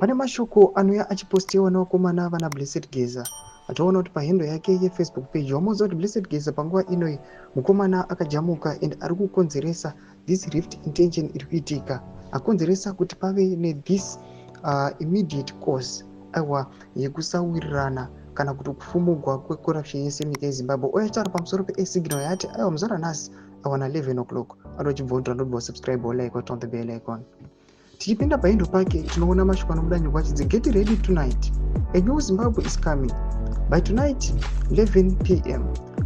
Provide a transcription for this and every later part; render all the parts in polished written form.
Pane mashoko anouya achipostiwa nevakomana vana Blessed Geza. Atoona kuti pahandle yake yeFacebook page wamuudza kuti Blessed Geza panguva inoi mukomana akajamuka and ari kukonzeresa this rift intention iri kuitika, akonzeresa kuti pave nethis immediate cause, aiwa, yekusawirirana kana kuti kufumugwa kwecorruption yese munyika yeZimbabwe. Uye achitaura pamusoro peasignal yaati, aiwa, muzara nhasi awana 11 o'clock anochibvondra. Ndobva subscribe, like, on the bell icon. Tichipinda pahandle pake, tinoona mashoko anobuda nyogwa achinzi, "Get ready tonight, a new Zimbabwe is coming. By tonight 11 p.m.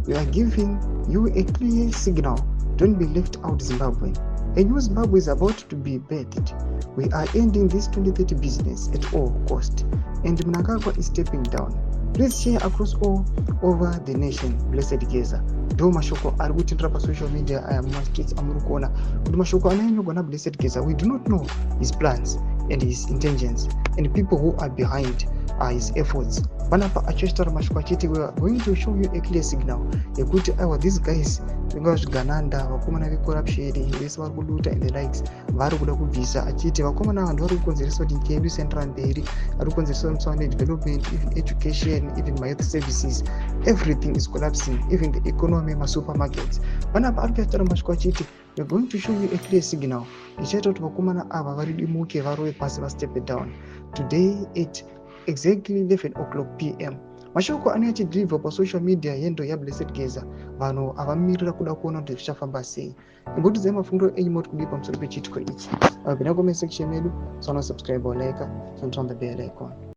we are giving you a clear signal. Don't be left out, Zimbabwe. A new Zimbabwe is about to be birthed. We are ending this 2030 business at all cost and Mnangagwa is stepping down. Please share across all over the nation. Blessed Geza." Ndo mashoko ari kutendera pasocial media aya, mumastreets amuri kuona kuti mashoko anonyorwa naBlessed Geza. We do not know his plans and his intentions and people who are behind his efforts. Panapa achitaura mashoko achiti, "We are going to show you a clear signal," yekuti, aiwa, these guys, vingava zvigananda, vakomana vecorruption vese vari kuluta and the likes, vari kuda kubvisa. Achiti vakomana vanhu vari kukonzeresa kuti nyika yedu isaendera mberi, vari kukonzeresa musawa nedevelopment, even education, even mahealth services, everything is collapsing, even the economy, masupermarkets. Panapa ari kuyataura mashoko achiti, "We are going to show you a clear signal ichaita kuti vakomana ava varidimuke, varove pasi, vastep down today at exactly 11 o'clock p.m." Mashoko anenge achidhilivha pasocial media handle yaBlessed Geza. Vanhu havamirira kuda kuona kuti zvichafamba sei. Imbotidzai mafungiro enyu, moti kudii pamusoro pechiitiko ichi? Apinda comment section medu, so subscribe, like, turn on the bell icon.